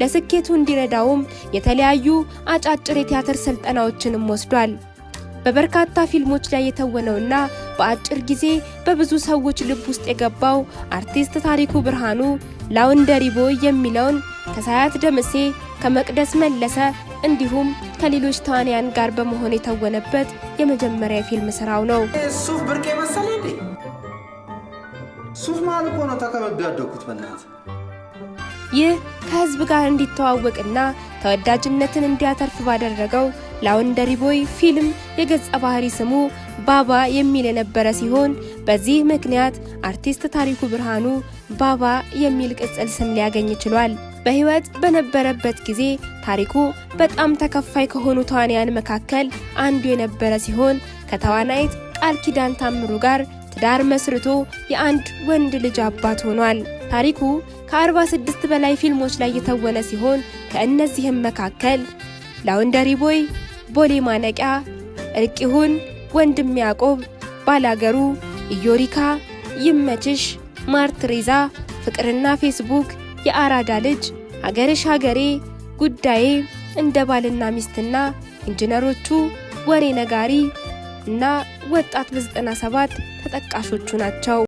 ለስኬቱ እንዲረዳውም የተለያዩ አጫጭር የቲያትር ስልጠናዎችንም ወስዷል። በበርካታ ፊልሞች ላይ የተወነውና በአጭር ጊዜ በብዙ ሰዎች ልብ ውስጥ የገባው አርቲስት ታሪኩ ብርሃኑ Laundry Boy የሚለውን ከሳያት ደምሴ፣ ከመቅደስ መለሰ እንዲሁም ከሌሎች ተዋንያን ጋር በመሆን የተወነበት የመጀመሪያ የፊልም ስራው ነው። ሱፍ ብርቅ መሰለ እንዴ? ሱፍ መሀል እኮ ነው ተከብቤ ያደግኩት። በእናትህ። ይህ ከህዝብ ጋር እንዲተዋወቅና ተወዳጅነትን እንዲያተርፍ ባደረገው Laundry Boy ፊልም የገጸ ባህሪ ስሙ ባባ የሚል የነበረ ሲሆን፣ በዚህ ምክንያት አርቲስት ታሪኩ ብርሃኑ ባባ የሚል ቅጽል ስም ሊያገኝ ችሏል። በህይወት በነበረበት ጊዜ ታሪኩ በጣም ተከፋይ ከሆኑ ተዋንያን መካከል አንዱ የነበረ ሲሆን፣ ከተዋናይት ቃል ኪዳን ታምሩ ጋር ትዳር መስርቶ የአንድ ወንድ ልጅ አባት ሆኗል። ታሪኩ ከ46 በላይ ፊልሞች ላይ የተወነ ሲሆን፣ ከእነዚህም መካከል Laundry Boy፣ ቦሌ ማነቂያ፣ እርቂሁን፣ ወንድም ያዕቆብ፣ ባላገሩ፣ ኢዮሪካ፣ ይመችሽ፣ ማርትሬዛ፣ ፍቅርና ፌስቡክ፣ የአራዳ ልጅ፣ ሀገርሽ ሀገሬ፣ ጉዳዬ፣ እንደ ባልና ሚስትና ኢንጂነሮቹ፣ ወሬ ነጋሪ እና ወጣት በ97 ተጠቃሾቹ ናቸው።